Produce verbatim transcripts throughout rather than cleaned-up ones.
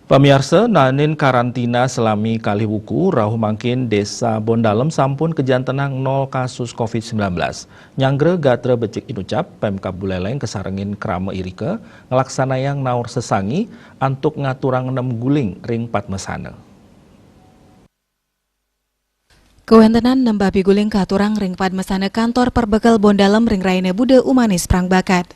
Pamiarsa, naenin karantina salami kalih wuku, rauh mangkin Desa Bondalem sampun kajantenang nol kasus covid sembilan belas. Nyanggra gatra becik inucap, Pemkab Buleleng kasarengin krama irika nglaksanayang naur sesangi antuk ngaturang nem guling ring Padmasana. Kawentenan nem babi guling katurang ring Padmasana Kantor Perbekel Bondalem ring Raina Buda Umanis Prangbakat.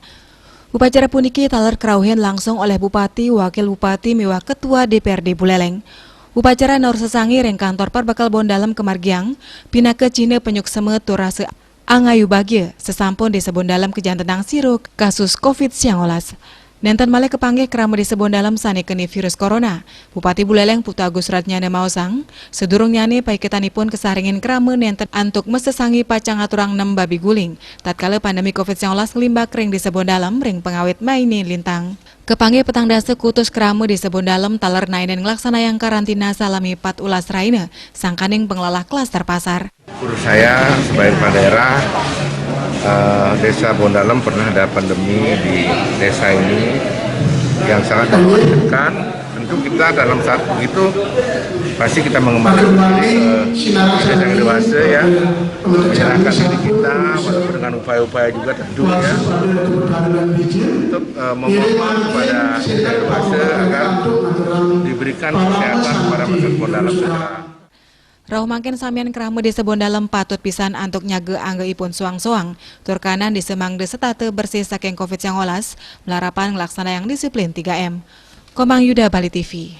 Upacara puniki taler karauhin langsung oleh Bupati, Wakil Bupati, miwah Ketua D P R D Buleleng. Upacara naur sesangi ring Kantor Perbekel Bondalem kamargiang pinaka cihna panyuksema tur rasa angayu bagia sasampun Desa Bondalem kajantenang sira kasus covid sembilan belas. Nenten malih kapanggih krama Desa Bondalem sane keni virus corona. Bupati Buleleng Putu Agus Ratnyana maosang, sadurungnyane paiketanipun kasarengin krama nenten antuk masesangi pacang ngaturang nem babi guling, tatkala pandemi covid sembilan belas nglimbak ring Desa Bondalem ring pangawit maine lintang. Kapanggih petang dasa kutus krama Desa Bondalem taler naenin nglaksanayang karantina salami pat ulas raina, sangkaning panglelah klaster pasar. Menurut saya, sebagai kepala daerah, eh, Desa Bondalem pernah ada pandemi di desa ini yang sangat mengkhawatirkan. Tentu kita dalam saat begitu pasti kita mengembalikan diri se-, sebagai dewasa, ya, menyerahkan diri kita walaupun dengan upaya-upaya juga tentu, ya, untuk, eh, memohon kepada dewasa agar diberikan kesehatan kepada masyarakat Bondalem segera. Rauh mangkin samian krama Desa Bondalem patut pisan antuk nyaga anggaipun soang-soang, tur kanan Desa mangda setata bersih saking covid sembilan belas, malarapan nglaksanayang disiplin tiga M. Komang Yuda, Bali T V.